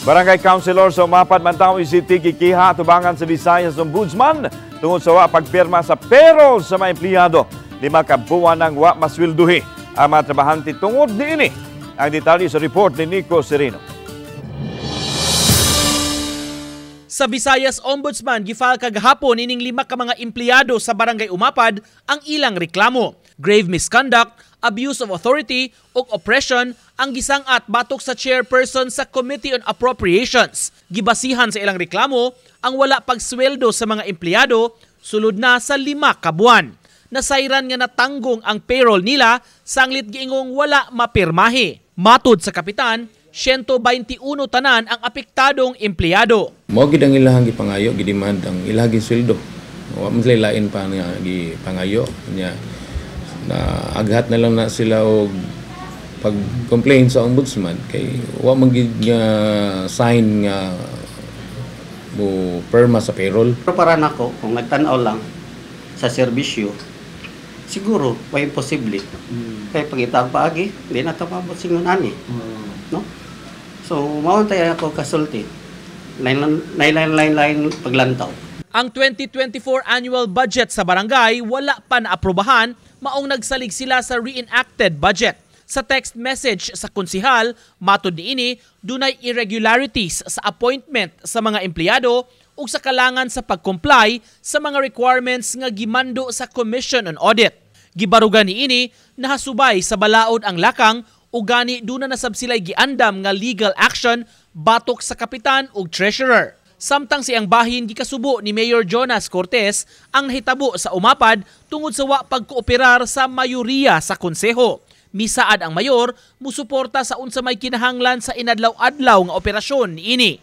Barangay Councilor sa Umapad, Mantawi City gikiha tubangan sa Visayas Ombudsman tungod sa wa pagpirma sa payroll sa mga empleyado. 5 ka buwan nang wa maswelduhi ang mga trabahante tungod niini. Ang detalye sa report ni Nico Sereno. Sa Visayas Ombudsman, gifile kagahapon ining 5 ka mga empleyado sa Barangay Umapad ang ilang reklamo. Grave misconduct, abuse of authority ug oppression ang gisang-at batok sa chairperson sa Committee on Appropriations. Gibasihan sa ilang reklamo ang wala pagsweldo sa mga empleyado sulod na sa 5 ka buwan. Nasayran nga natanggong ang payroll nila sanglit giingong wala mapirmahe. Matod sa kapitan, 121 tanan ang apektadong empleyado. Mao gid ang ilahang gipangayo, gidemand ang ilahang gisweldo. Wa man sila lain pa nga gipangayo nya. Na aghat na lang na sila og pag-complain sa ombudsman kay wa man gid nga sign nga mo perma sa payroll. Pero para nako, kung nagtan-aw lang sa serbisyo, siguro way imposible. Kay pagita ang paagi, di na ta maabot singon ani. No? So mao tayo ako kasulti. Line line line line paglantaw. Ang 2024 annual budget sa barangay wala pa naaprobahan, maong nagsalig sila sa reenacted budget. Sa text message sa konsihal, matod niini, dunay irregularities sa appointment sa mga empleyado ug sa kalangan sa pag-comply sa mga requirements nga gimando sa Commission on Audit. Gibarugan niini, nahasubay sa balaod ang lakang ug gani duna na sab sila'y giandam nga legal action batok sa kapitan ug treasurer. Samtang siyang bahin gikasubo ni Mayor Jonas Cortez ang nahitabo sa Umapad tungod sa wa pagkooperar sa mayoriya sa konseho. Misaad ang mayor musuporta sa unsa may kinahanglan sa inadlaw-adlaw nga operasyon niini.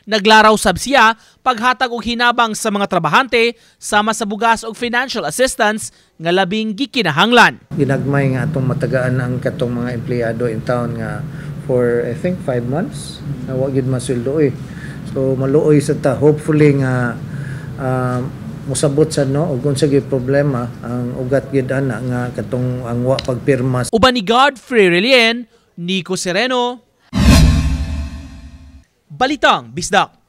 Naglaraw sab siya paghatag og hinabang sa mga trabahante sama sa bugas og financial assistance nga labing gikinahanglan. Ginagmay nga atong matagaan ang katong mga empleyado in town nga for I think 5 months na wa gyud masweldo eh. So maluoy sa ta, hopefully nga mosabot sa no og unsa gyud problema ang ugat gyud ana nga katong ang wa pagpirma. Uban ni Godfrey Relien, Nico Sereno, Balitang Bisdak.